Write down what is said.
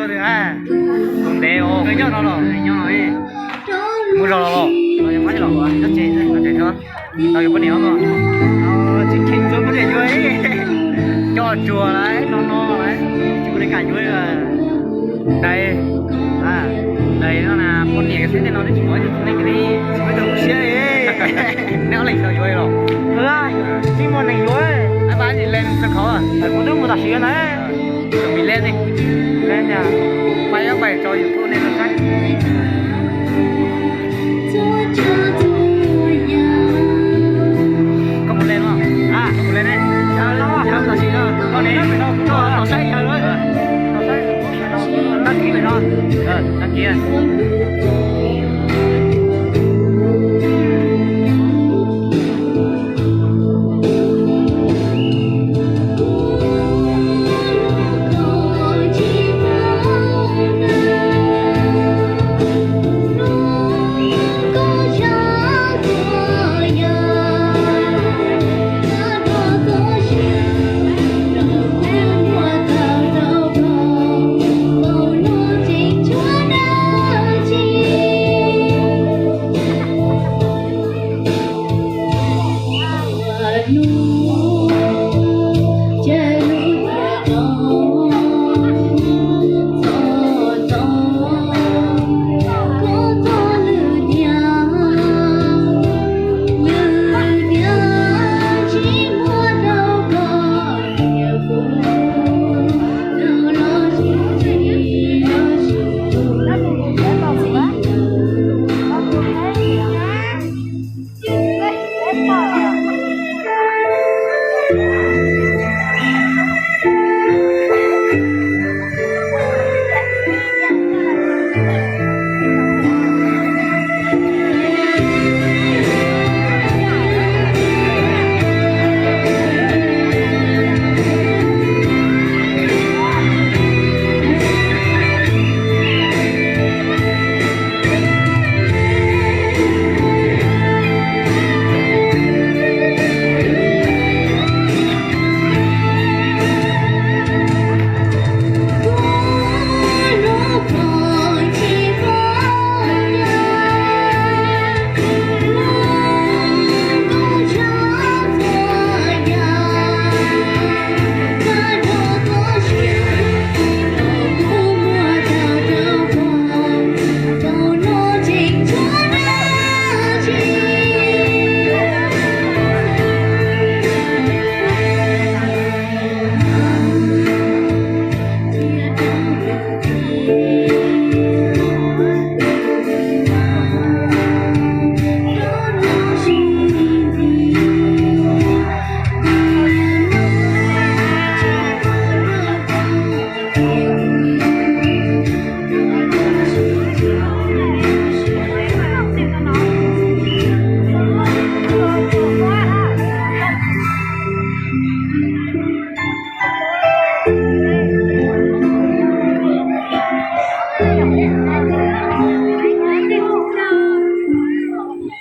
Tus ntev os, nyob no los nyob. Mus zog los los, los yog qab los, nyob tsev, nyob tsev xwb. Tau yuav poj niam os. Tsis kheev tsuav poj niam yuav, coj tsuag lawm, no no lawm, tsis ua li kam yuav. Dais, dais no na, poj niam xwb tej no twb tsis muaj ib tug neeg li, tsis muaj ib tug siab li. Neb ob leeg xav yuav los? Tsis muaj neeg yuav. Ab, pab leej xav khov, kuv twb mus tam sim na. Tus mi leej ne, pab, pab tso YouTube nej tau saib. Koj mus leej no, koj mus leej ne, tam sim no koj ne, koj tau saib yawg lawm. Đăng ký pem no, đăng ký.